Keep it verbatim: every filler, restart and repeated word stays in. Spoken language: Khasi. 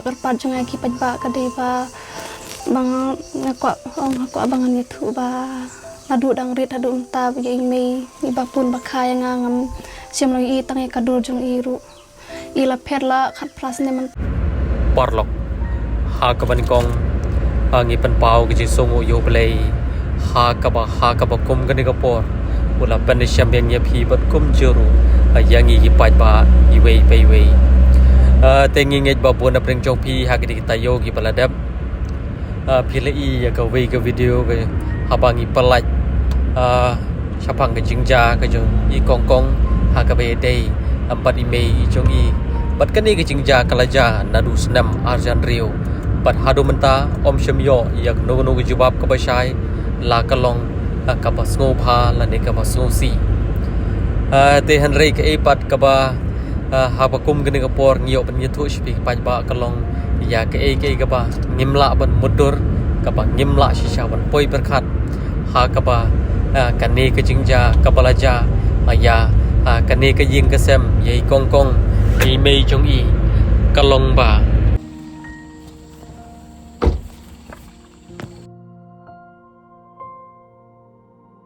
Kyrpad jong nga ki paidbah ka dei ba, ba nga kwah, nga kwah ba ngan ïathuh ba naduh dang rit haduh mynta ba ïa i mei iba pun ba kha ïa nga ngam shym la ïohi tang ïa ka dur jong i ruh. I la pher la khatphra snem mynta. Paralok, ha kaba nyngkong, ha ngi pynpaw ka jingsngewnguh ïa U Blei ha kaba, ha kaba kum kane ka por u la pynshemphang ïa phi bad kumjuh ruh ïa ngi ki paidbah iwei pa iwei. Ah, te ngi ngeit ba bun na pdeng jong phi ha kine ki taïew kiba la dep, ah, phi la ïohi ïa kawei ka video ka haba ngi pyllait, ah, shaphang ka jingjia ka jong i Kong Kong ha kaba ïadei, ah, bad i mei i jong i. Bad kane ka jingjia ka la jia naduh snem ar hajar hynriew bad haduh mynta ym shym ïoh ïa kano kano ka jubab kaba shai, la ka long, ah, kaba sngewbha lane kaba sngewsih. Ah, te hynrei kaei pat kaba, ah, haba kum kane ka por ngi ïoh ban ïathuh sha phi ki paidbah ka long ïa kaei kaei kaba ngim lah ban mutdur, kaba ngim lah shisha ban poi pyrkhat ha kaba, ah, kane ka jingjia kaba la jia, ah, ïa, ah, kane ka ïing ka sem ïa i Kong Kong, i mei jong i, ka long ba